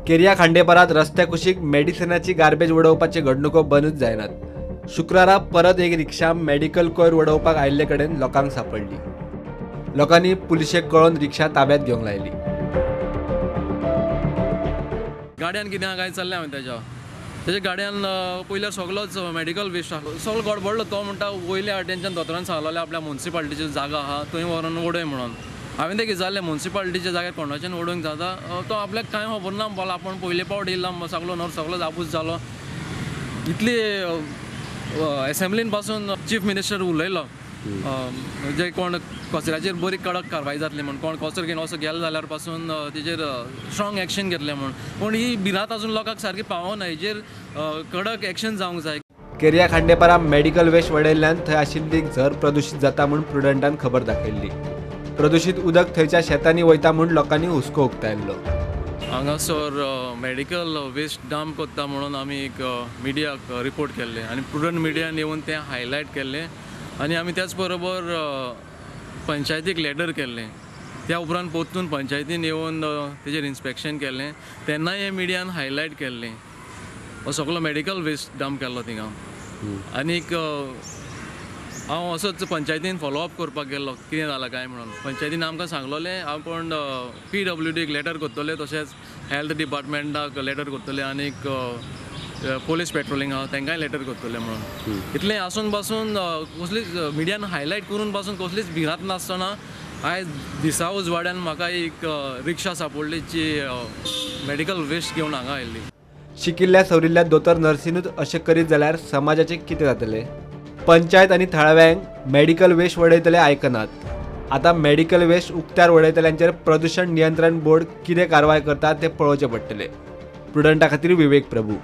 केरिया खांडेपारात रस्त्या कुशीक मेडिसिनाची गार्बेज उडोवपाचे घडणुको बंदूच जायनात. शुक्रारा परत एक रिक्षा मेडिकल कोयर उडोवपाक आयिल्ले कडेन लोकांक सांपडली. लोकांनी पुलिशेक कळोवन रिक्षा ताब्यात घेवंक लायली. गाडयान कितें काय चल्लें हांवें तेच्या गाडयान पयल्यार सगळोच मेडिकल वेस्ट आसलो, सगळो गडबडलो. तो म्हणटा वयल्या वाटेनच्यान दोतोरान सांगलेलें आपल्या मुन्सिपालिटीची जागा आहा थंय व्हरून उडय म्हणून. हांवें तें जालें मुन्सिपालिटीच्या जाग्यार कोणाच्यान उडोवंक जाता, तो आपल्याक कांय खबर ना बोला. आपूण पयले पावट येयला सगळो नर्स सगळो आबूज जालो. इतली एसेंब्लीन पासून चीफ मिनिस्टर उलयलो जे कोण कचऱ्याचेर बरी कडक कारवाय जातली म्हूण, कोण कचरो घेवन असो गेलो जाल्यार पासून तेजेर स्ट्रॉंग एक्शन घेतलें म्हूण. पूण ही भिरांत अजून लोकांक सारकी पावना, हेजेर कडक एक्शन जावंक जाय. केरिया खांडेपारा मेडिकल वेस्ट वडयल्ल्यान थंय आशिल्ली झर प्रदूशीत जाता म्हूण प्रुडंटान खबर दाखयल्ली. प्रदूशीत उदक थंयच्या शेतांनी वयता म्हूण लोकांनी हुस्को उक्तायल्लो. हांगासर मेडिकल वेस्ट डंप करता म्हणून आमी एक मिडियाक रिपोर्ट केल्लें आनी प्रुडंट मिडियान येवन तें हायलायट केल्लें आनी आमी त्याच बरोबर पंचायतीक लेटर केल्लें. त्या उपरांत परतून पंचायतीन येवन तेजेर इन्स्पेक्शन केल्लें, तेन्नाय हें मिडियान हायलायट केल्लें. हो सगळो मेडिकल वेस्ट डंप केल्लो थिंगा. आनीक हांव असोच पंचायतीन फॉलोअप करपाक गेल्लो कितें जालां काय म्हणून. पंचायतीन आमकां सांगलोलें आपूण PWDक लेटर करतले, तशेंच हेल्थ डिपार्टमेंटाक लेटर करतले आनीक पोलीस पेट्रोलिंग आहा तांकांय लेटर करतले म्हणून. इतलें आसून पासून कसलीच मिडियान हायलायट करून पासून कसलीच भिरांत नासतना आयज दिसा उजवाड्यान म्हाका एक रिक्षा सांपडली जी मेडिकल वेस्ट घेवन हांगा आयिल्ली. शिकिल्ल्या सवरिल्ल्या दोतोर नर्सिनूच अशें करीत जाल्यार समाजाचें कितें जातलें? पंचायत आनी थळाव्यांक मेडिकल वेस्ट वडयतले आयकनात. आतां मेडिकल वेस्ट उक्त्यार वडयतल्यांचेर प्रदूशण नियंत्रण बोर्ड कितें कारवाय करता तें पळोवचें पडटलें. प्रुडंटा खातीर विवेक प्रभू.